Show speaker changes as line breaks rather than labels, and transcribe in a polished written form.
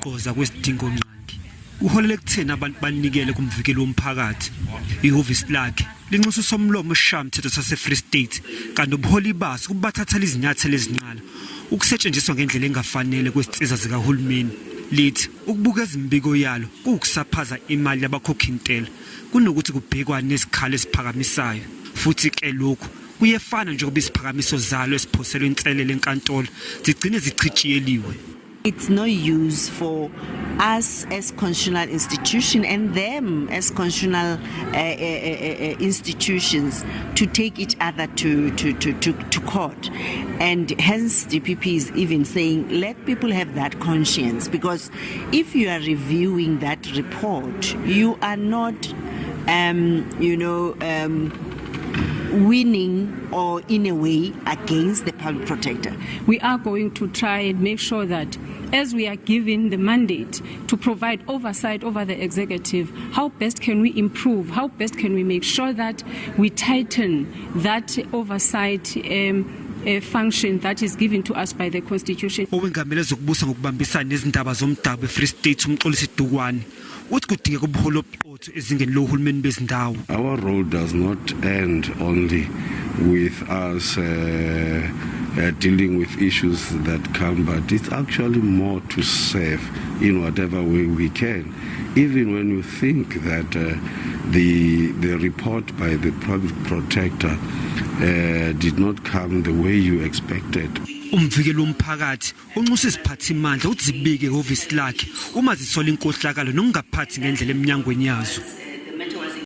Ukugqoza kwesidingongqangi kuholela ekutheni abantu banikele kumvikeli womphakathi. Ihhovisi lakhe linxusa usomlomo wesishayamthetho sase-Free State kanti ubuholi baso kubathathela izinyathelo ezinqala ukusetshenziswa ngendlela engafanele kwezinsiza zikahulumeni. Lithi ukubukeza imibiko yalo kuwukusaphaza imali yabakhokhintela kunokuthi kubhekwane nezikhalo eziphakamisayo. Futhi ke lokhu kuyefana njengoba iziphakamiso zalo esiphoselwe inselele enkantolo zigcine zichitshiyeliwe.
It's no use for us as constitutional institution and them as constitutional institutions to take each other to court. And hence DPP is even saying let people have that conscience, because if you are reviewing that report, you are not winning or in a way against the public protector.
We are going to try and make sure that as we are given the mandate to provide oversight over the executive, how best can we improve? How best can we make sure that we tighten that oversight function that is given to us by the Constitution?
Owengamele zokubusa ngokubambisana nezindaba zomdabu eFree State, uMxolisi Dukwane, uthi kudingeka ubuholi obuqotho ezingeni lohulumeni bezindawo.
Our role does not end only with us dealing with issues that come, but it's actually more to serve in whatever way we can. Even when you think that the report by the public protector did not come the way you expected.
Umvikeli womphakathi unxusa iziphathimandla ukuthi zibike ehhovisi lakhe uma zisola inkohlakalo nokungaphathi ngendlela eminyangweni yazo.